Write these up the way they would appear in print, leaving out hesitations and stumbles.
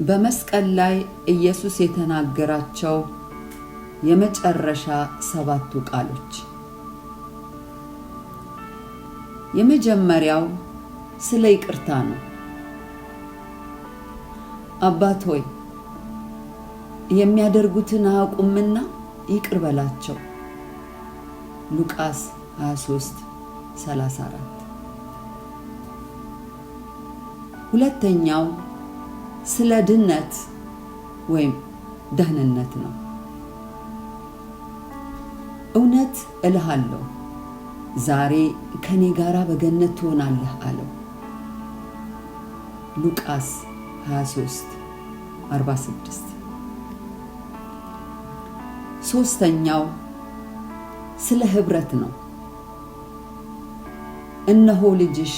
በመስቀል ላይ ኢየሱስ የተናገራቸው የመጨረሻ ሰባቱ ቃሎች። የመጀመሪያው ስለ ይቅርታ ነው። አባት ሆይ፣ የሚያደርጉትን አያውቁምና ይቅር በላቸው። ሉቃስ 23:34። ሁለተኛው ስለ ድነት ወይም ደህንነት ነው። እውነት እልሃለሁ፣ ዛሬ ከኔ ጋር በገነት ትሆናለህ አለው። ሉቃስ 23:46። ሦስተኛው ስለ ኅብረት ነው። እነሆ ልጅሽ፣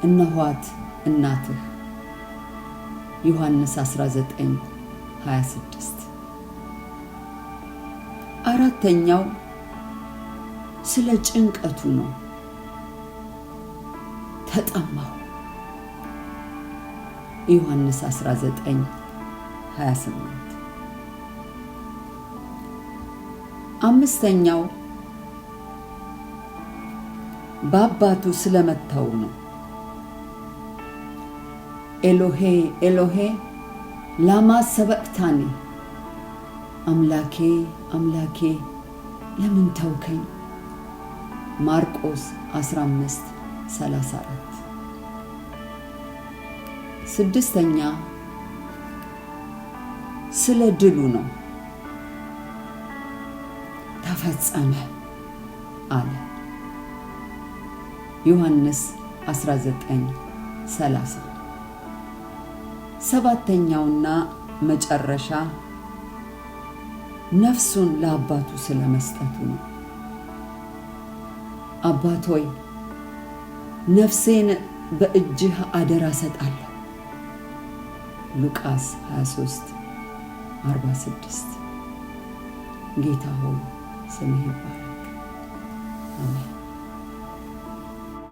እነኋት እናትህ። ዮሐንስ 19:26። አራተኛው ስለ ጭንቀቱ ነው። ተጠማሁ። ዮሐንስ 19:28። አምስተኛው በአባቱ ስለመተው ነው። ኤሎሄ ኤሎሄ ላማ ሰበቅታኒ፣ አምላኬ አምላኬ ለምን ተውከኝ? ማርቆስ 15:34። ስድስተኛ ስለ ድሉ ነው። ተፈጸመ አለ። ዮሐንስ 19:30። ሰባተኛውና መጨረሻ ነፍሱን ለአባቱ ስለ መስጠቱ ነው። አባት ሆይ፣ ነፍሴን በእጅህ አደራ እሰጣለሁ። ሉቃስ 23:46። ጌታ ሆይ፣ ስምህ ይባረክ። አሜን።